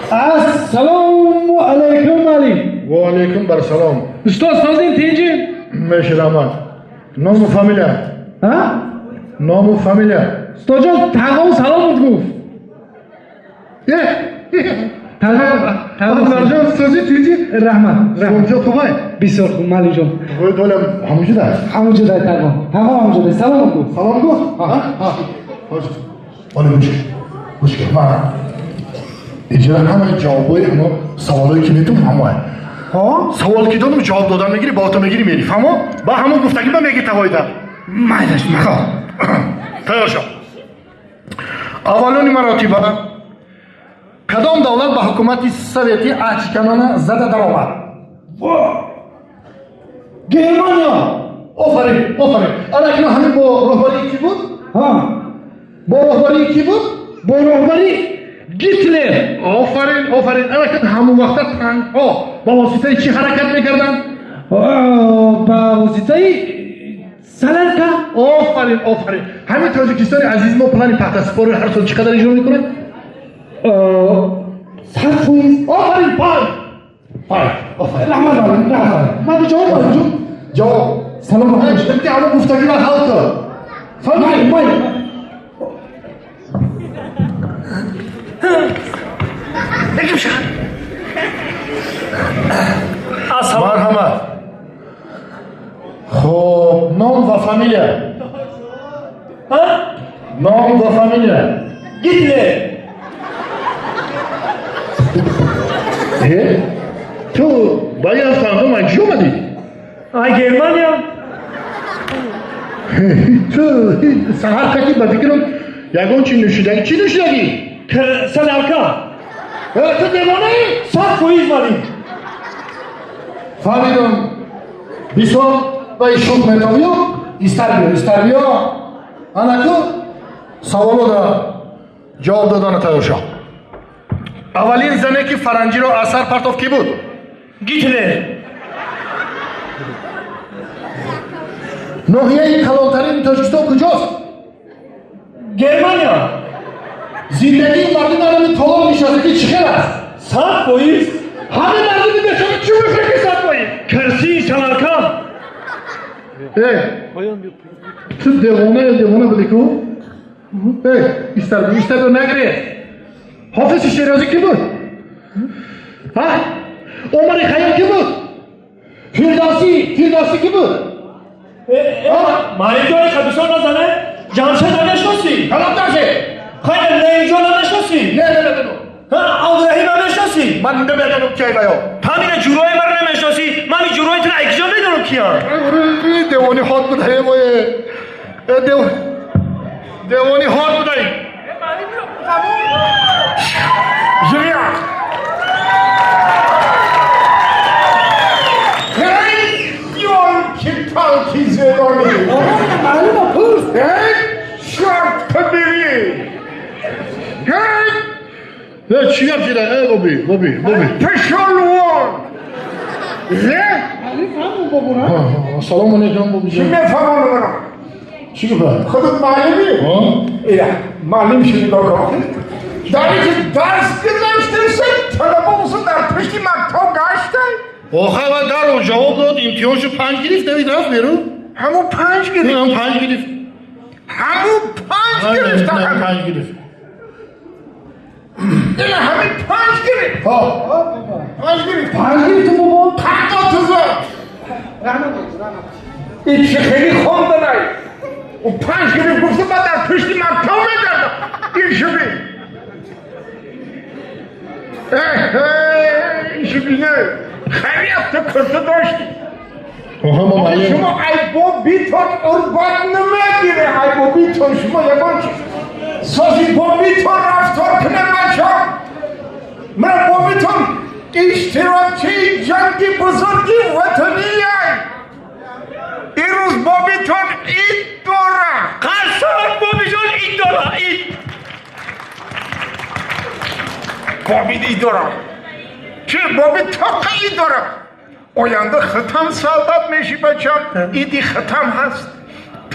Ассалому алайкум, муаллим. Ва алайкум барсалом. Устод, созин, тинҷи? Меширамад. Ному фамилия? Ҳа? Ному фамилия? Устодҷон, тағом салом гуфт. Анварҷон, сози, тинҷи? Раҳмат, раҳмат. Сонҷо хубай? Бисёр хуб, муаллимҷон. Ой, долям ҳамуҷуда? Ҳамуҷуда тағом. Тағом ҳамуҷуда. Салом гуфт. Салом гуфт? Ҳа? Ҳа. Оли, гӯш кун. Гӯш кун. Ман иҷра ҳамаи ҷавобҳои ҳамо саволое ки метум ҳамоа. Ҳо? Савол ки додум, ҷавоб додан мегирӣ, ба ото мегирӣ, мери. Фаҳмо? Ба ҳамон гуфтагӣ ба меги тавоида. Майлаш, Хоб. Тайёр шав. Аввалони маротиба кадом давлат ба ҳукумати советӣ аҳдшиканона зада даромад? Германия. Офарин, офарин. Ана акнун ҳамин бо роҳбарии кӣ буд? Ҳа. Бо роҳбарии кӣ буд? Бо роҳбарии Гитлер. Офарин, офарин. Ана акнун ҳамон вақта танкҳо ба воситаи чӣ ҳаракат мекарданд? Ба воситаи саларка. Офарин, офарин. Ҳамин Тоҷикистони азизи мо плани пахтасупорро ҳар сол чӣ қадар иҷро мекунад? 100%. Офарин, панҷ. Панҷ. Офарин. Раҳмат, муаллим, раҳмат. Ман ҷавоб додам. Ҷавоб. Салом алайкум. Ки ҳамон гуфтагиро ҳал кун. Май, май. Марҳамат. Хоб, ном ва фамилия? Ном ва фамилия? Гитлер. Э? Ту ба як фаҳмдам, аз куҷо омадӣ? Ай Германия. Ту саҳар каки, ба фикрам, ягон чи нӯшидагӣ. Чӣ нӯшидагӣ? Саларка. Э, ту девонаӣ? 100%, муаллим. Фаҳмидам. Бисёр ба ишуқ метобиё. Истар биё, истар биё. Анаку саволода ҷавоб додана тайёр шав. Аввалин зане ки фаранҷиро аз сар партофт, кӣ буд? Гитлер. Ноҳияи калонтарини Тоҷикистон куҷост? Германия. Зиндагии мардуми ҳамин толор нишастагӣ чӣ хел аст? 100%. Ҳамин мардуми бечора чӣ мехӯрад ки 100%? Кирсии саларка. Э, ту девона, девона будӣ ку? Э, истар биё, истар биё, нагиред. Ҳофизи Шерозӣ кӣ буд? Ҳа? Умари Хайём кӣ буд? Фирдавсӣ, Фирдавсӣ кӣ буд? Муаллимҷон, хабисор назане. Ҷамшед намешносӣ? Калом дарше. Хайр, Наимҷон намешносӣ? Не, намедонам. Ҳа, Абдураҳим намешносӣ? Ман намедонам киай баё. Ҳамина ҷурои маро намешносӣ? Ман ин ҷурои туро аз куҷо медонам киян? Девони ҳод будаe, вое. Девони ҳод будаи. Жирия! Ёлки-палки зелёный! Муаллима, пурс. Эй, черт побери! Эй, Э, чӣ гап шида? Э, боби, боби, боби. Пошел вон! Э? Муаллим, фаҳмон бобура. Ассалому алайкум, Чӣ бобиҷон. мефаҳмонам маро? Чӣ гуфта? Худат муаллимӣ? Ҳа? Ия, муаллим шуди, нигоҳ кун. Дар ки дарс гузашташа, талаба дар пушти мактаб гашта? Охир ва даро ҷавоб дод, имтиҳоншо панҷ гирифт, давид рафт берун. Ҳамун панҷ гирифт? Ҳам панҷ гирифт. Ҳамун панҷ гирифт? Панҷ гирифт. Ина ҳамин панҷ гирифт. Ҳо. Панҷ гирифт. Панҷ гирифту, бобо. Панҷо тузо. Раҳмат, раҳмат. Ин чӣ хеле хонданай? Ӯ панҷ гирифт, гуфта, ман дар пушти мактаб мегардам. Ин шуби. Ин шуби не. Харият ту курта доштӣ. Оҳа, мо муаллим. Шумо айбобитон урбат намегире, айбобитон шумо ягон чиз. Сози бобитон рафтор кунем, бача. Ман бобитон иштирокчии ҷанги бузурги ватанияй. Ирӯз бобитон ид дора. Қарсак, бобиҷон ид дора, ид. Бобит ид дора. Чи боби тоқа ид дора. Оянда хитам солдат мешӣ, бачам, иди хитам ҳаст.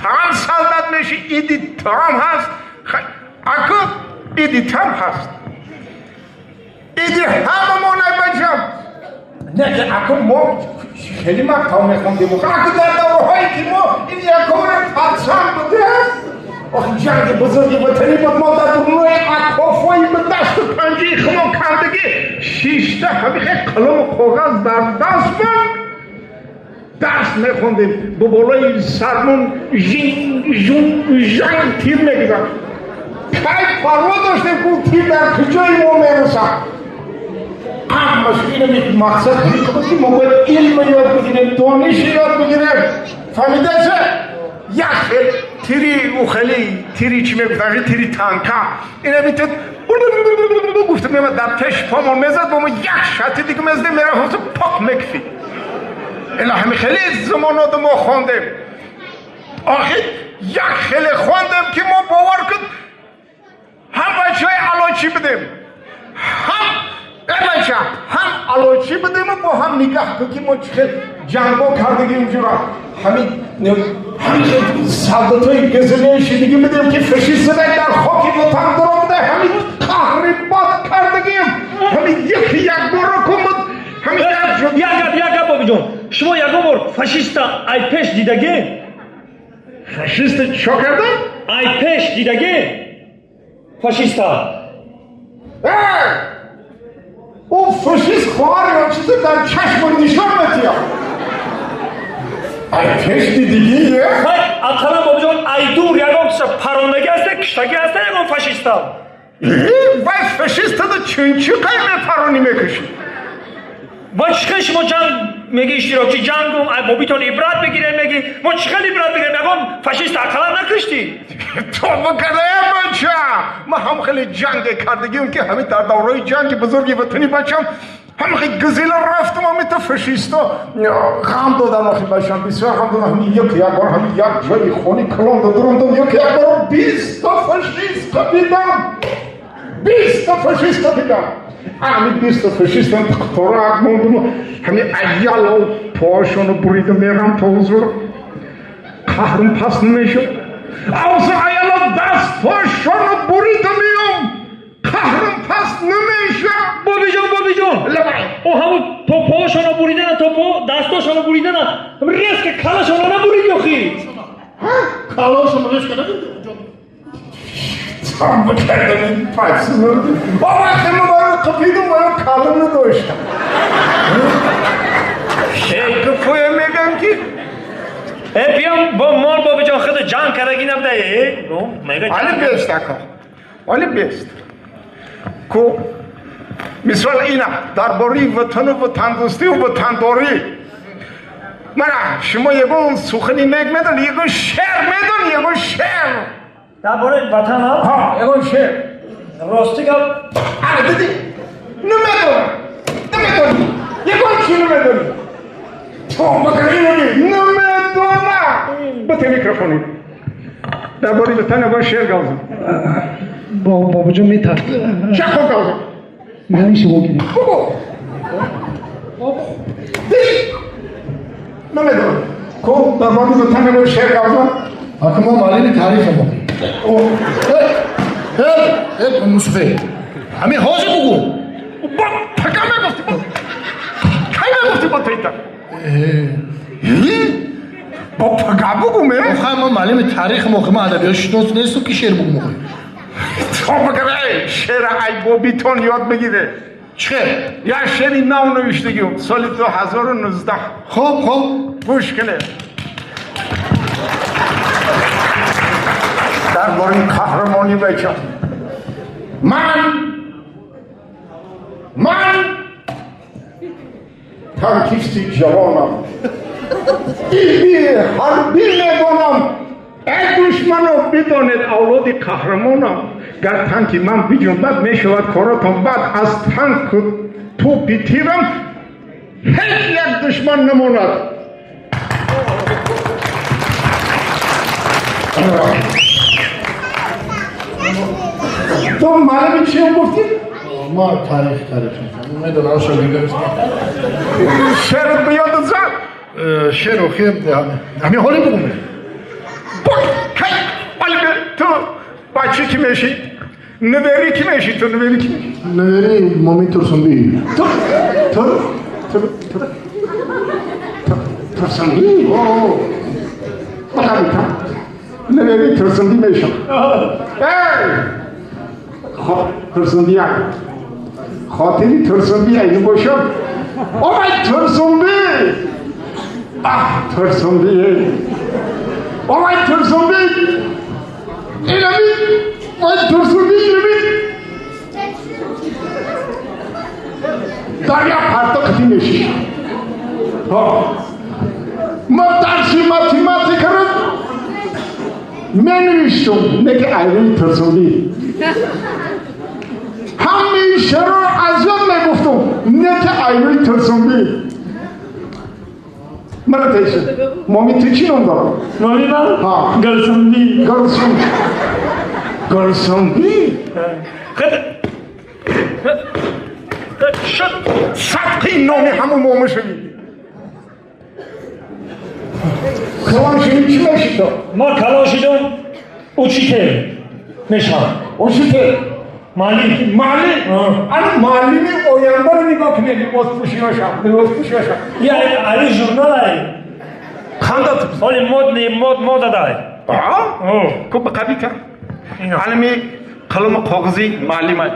Там солдат мешӣ, иди там ҳаст. Аку иди там ҳаст. Иди Не ки акун мо хеле мактаб мехондем. Акун дар давраҳое ки мо ин якумра патсан будем, охи ҷанги бузурги ватанӣ буд, мо дар дурнои акофҳои ба дасту панҷаи хумон кардагӣ шишта ҳамихе қаламу коғаз дар даст буд, дарс мехондем. Бо болои сармон жин жун жанг тир мегузашт. Кай парво доштем, ку тир дар куҷои мо мерасад? Ҳамаш инами мақсад ҳамин ки мо бояд илм ёд бигирем, дониш ёд бигирем. Фаҳмидасе? Як хел тири ухели тири чӣ мегуфтанд, тири танка инами ту гуфта мемад дар пеш помон мезад, бо мо як шати дига мезадем, мерафт пок мекфид. Ина ҳами хеле замоноду мо хондем. Охир як хеле хондем ки мо бовар кун ҳам бачаҳои алочӣ будем, ҳам бача ҳам алочӣ будему бо ҳам нигаҳ кун ки мо чӣ хел ҷанго кардагим ҷура. Ҳамин солдатҳои газилаи шидагӣ будем ки фашист зада дар хоки ватан даромада, ҳамин қаҳри бад кардагим. Ҳамин як якбора кун буд. Ҳамин як гап, як гап, бобиҷон, шумо ягон бор фашиста ай пеш дидагӣ? Фашиста чо кардам? Ай пеш дидагӣ фашиста? Ӯ фашист хоҳар ё чизе дар чашму нишон метиҳад. Ай пеш дидигӣ? Хай, ақаллан бобиҷон, ай дур ягон киса парондагӣ ҳаста, киштагӣ ҳаста ягон фашиста? Вай фашистаду чунчи қай мепаронӣ мекушӣ? Ва чӣ хел шумо ҷанг меги, иштирокчи ҷангум, ай бобитон ибрат бигирем меги, мо чӣ хел ибрат бигирем? Ягон фашист ақаллан накуштӣ? Тоба кардаям, бача. Ман ҳам хеле ҷанге кардагиам ки ҳамин дар давраи ҷанги бузурги ватанӣ, бачам, ҳам хеле газила рафтам, ҳамин то фашисто ғам додам. Охи бачам, бисёр ғам додам. Ҳамин як як бор ҳамин як ҷои хони калон додурумдам, як як бор 20 та фашист қапидам, 20 та фашист қапидам. Ҳамин 20 та фашистам қаторак мондуму ҳамин аяло поашону буридам, мерам то ҳузур қаҳрум паст намешуд. Авзу аяло дастҳошону бурида меом, қаҳрум паст намешуд. Бобиҷон, бобиҷон, о ҳамун то поашоно буридана, то по дастошоно буридана, резко калашоно набурид охи? Калашоно резко набурид? Тамба кардам ин пас. Ба вақте мо барои қапидум, барои калам надоштам. Шекфоя мегам ки биём бо мол бобиҷон худ ҷанг кардаги набуда э? Али бест ака. Али бест. Ку мисол ина дар бораи ватану ватандӯстию ватандорӣ. Мана шумо ягон сухани нек медон, ягон шеър медон, ягон шеър. Дар бораи ватан? Ҳа, ягон шеър. Рости гап, ана дидӣ, намедонам, намедонӣ, ягон чӣ намедонӣ. Тоба карда намедонам. Бате микрофони. Дар бораи ватан ягон шеър гавзам. Бобоҷон метарсад. Чако гавзам? Намеша богирем. Бугу. Дидӣ? Намедонам. Ку дар бораи ватан ягон шеър гавзам? Ака мо муаллими таърихем охи. Э, Мусуфе, ҳамин ҳозир бугу. Бо така мегуфтӣ, кай мегуфтӣ бо тайта? Бо пага бугу ме? Охай мо муаллими таърихем охи, ман адабиётшинос нестам ки шеър бугум охи. Тоба карда, шеъра ай бобитон ёд бигире. Чӣ хел? Як шеъри нав навиштагиум соли 2019. Хоб, хоб. Гӯш кунед. Дар бораи қаҳрамонӣ, бача. Ман танкисти ҷавонам, илми ҳарбӣ медонам. Эй душмано, бидонед авлоди қаҳрамонам. Гар танки ман биҷунбад, мешавад коротон бад. Аз танку тӯпи тирам ҳеҷ як душман намонад. Ту маълими чием гуфтӣ? Ма таърих, таърих. Медонам, шогирдам. Шеърат ба ёдат зад? Шеър охи ҳамин ҳоле бугум. Кай ҳоле ту бача ки мешӣ? Нивери ки мешӣ ту, нивери ки мешӣ? Нивери Момин Турсунбӣ. Ту Турсунби? Бақабита. Набери Турсунби мешам. Эй! Турсунби як. Хотири Турсунби ай бошам. Ой, Турсунби! Ах, Турсунби! Ой, Турсунби! Инами! Ой, Турсунби, инами! Дарья парта қити меши. Ма дарси математикаро менавиштум, не ки айрӯи Турсунби. Ҳамаи шеърро аз ёд мегуфтум, не ки айрӯи Турсунби. Мара теша. Моми ту чӣ ном дорад? Моми ман? Гулсумби. Гулсумби. Гулсумби? Шуд. Садқи номи ҳамун моми шавӣ. Калон шавӣ чӣ мешӣ то? Ма калон шидам учитель мешавам. Учитель? Муаллим. Муаллим? Ана муаллими ояндаро нигоҳ кунед, либоспӯшиҳошам, либоспӯшиҳошам. Я али журнал ай. Ханда Оли модни мод мода дай. А? Ку ба қабита. Алими қаламу коғази муаллим ай.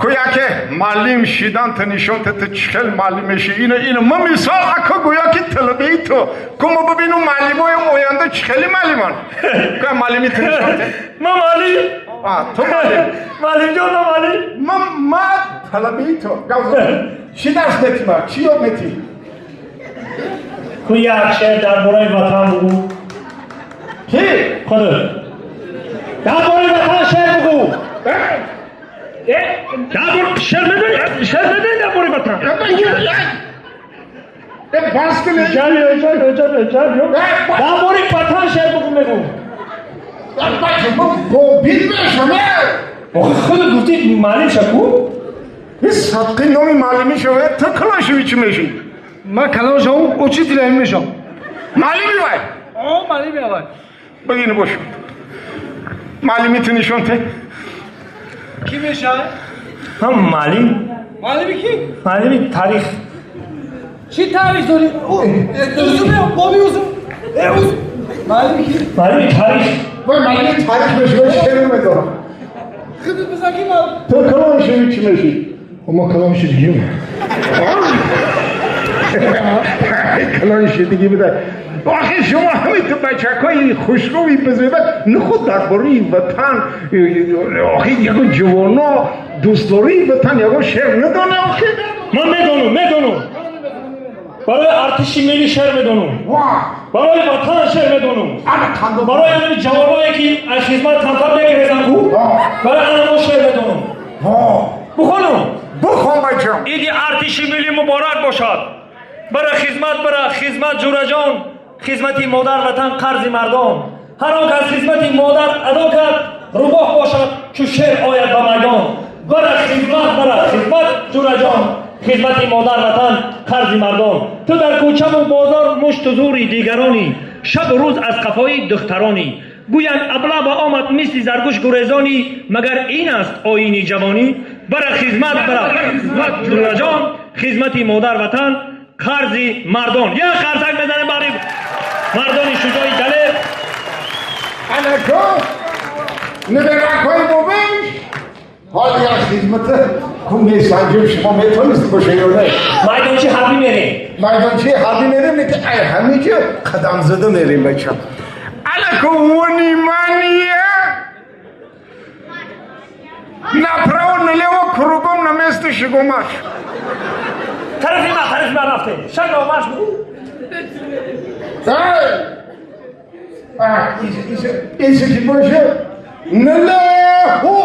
Ку яке муаллим шидан та нишон та ту чӣ хел муаллим мешӣ. Ина ма мисол ака гӯё ки талабаи ту. Ку ма бибинум муаллимои оянда чӣ хели муаллимон. Ку муаллими ту нишон та. Ма муаллим. Ту муаллим. Муаллимҷон, ма муаллим. Ма талабаи ту. Чӣ дарс метӣ ма? Чӣ ёд метӣ? Ку як шеър дар бораи ватан бугӯ. Ки? Худо. Дар бораи ватан шеър бугӯ. Дар бораи шеър медонӣ? Шеър медонӣ дар бораи ватан? Бас кунӣ. Дар бораи ватан шеър бугӯ мегӯ. Бобид мешам. Худо гуфтӣ муаллим шаку? Ин садқи номи муаллимӣ шавад, ту калон шавӣ чӣ мешӣ? Ман калон шавам, учитель мешам. Муаллими вай? Муаллими вай. Бигин бош. Муаллими ту нишон те. Ки мешавад? Ҳам муаллим. Муаллими ки? Муаллими таърих. Чӣ таърих дорӣ? Узум, боби узум. Узум. Муаллими ки? Муаллими таърих. Вай муаллими таърих мешавад, шеър медорам. Худат бизан ки муаллим. Ту калон шавӣ чӣ мешӣ? Ма калон шидигим. Калон шидигӣ буда. Охир шумо ҳамин ту бачакҳои хушрӯи бизеба нахуд дар бораи ватан, охир ягон ҷавоно дӯстдории ватан ягон шеър надона охир? Ман медонам, медонам. Барои артиши миллӣ шеър медонам. Барои ватан шеър медонам. Барои ҳамин ҷавоное ки аз хизмат камтар мегирезанд ку, барои анамо шеър медонам. Бухонам. Бухон бачам. Иди артиши миллӣ муборак бошад. Бара хизмат, бара хизмат ҷураҷон, хизмати модар ватан қарзи мардон. Ҳар он кас хизмати модар адо кард, рӯбоҳ бошад чу шер ояд ба майдон. Бара хизмат, бара хизмат ҷураҷон, хизмати модар ватан қарзи мардон. Ту дар кӯчаву бозор мушту зури дигаронӣ, шабу рӯз аз қафои духтаронӣ. Гӯянд аблаба омад мисли заргӯш гурезонӣ, магар ин аст оини ҷавонӣ? Бара хизмат, бара хизмат ҷураҷон, хизмати модар ватан қарзи мардон. Як қарсак мезанем барои мардони шуҷои далер. Анако наберакҳои бобиш ҳол як хизмата ку месанҷем, шумо метавонист боша ё не? Майдончи ҳарбӣ мерем. Майдончи ҳарбӣ мерем, не ки ай ҳамиҷа қадамзада мерем бача. Анако внимание! Направо, налево, кругом, на место, шагом марш. Тарафи ма, тарафи ма рафтем. Шагом марш бу. Исе ки боша? Налево!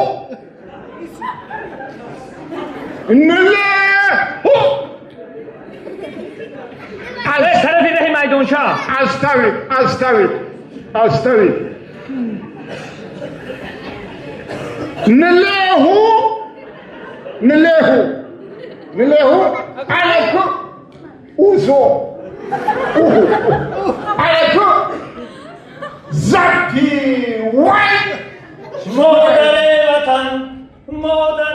Налево! Тарафи раҳи майдонча. Оставить, оставить, оставить. Налево! Налево! Налево! Анако! Узо! Уху! Анако! Запивай! Модари ватан, модар